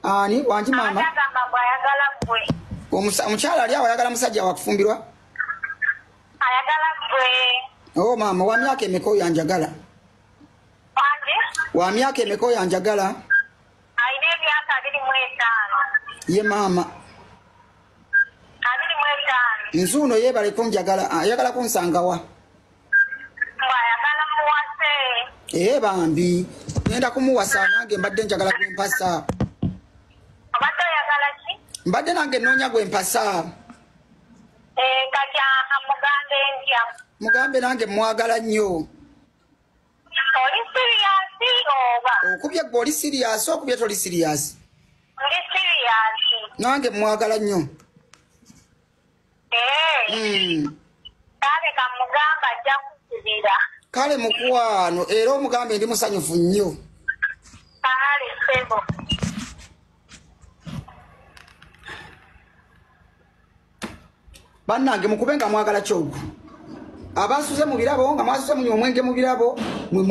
Ani wangi maama? Omukyala ali awo ayagala musajja wakufumbirwa? Ayagala gwe. Oh maama, wa myaka emeka oyo anjagala? Wangi? Wa myaka emeka oyo anjagala? Alina emyaka 25. Ye maama. 25. Nzuuno yeebale kunjagala, ayagala kunsangawa. Ayagala muwase. Ee bambi, ngenda kumuwasa nange mbadde njagala gwe mpasa. Obadde oyagala ki? Mbadde nange nnoonya gwe mpasa. Kati mugambe ntya? Mugambe nange mwagala nnyo. Oli serious oba? Okubye gwe oli serious, okubye toli serious? Ndi serious. Nange mwagala nnyo. Kale kamugamba ajja kukubira. Kale mukwano, era omugambe ndi musanyufu nnyo. Kale ssebo. Bannange mukube nga mwagala kyogo. Abasuze mu birabo nga mwasuze munywa omwenge mu birabo, mwe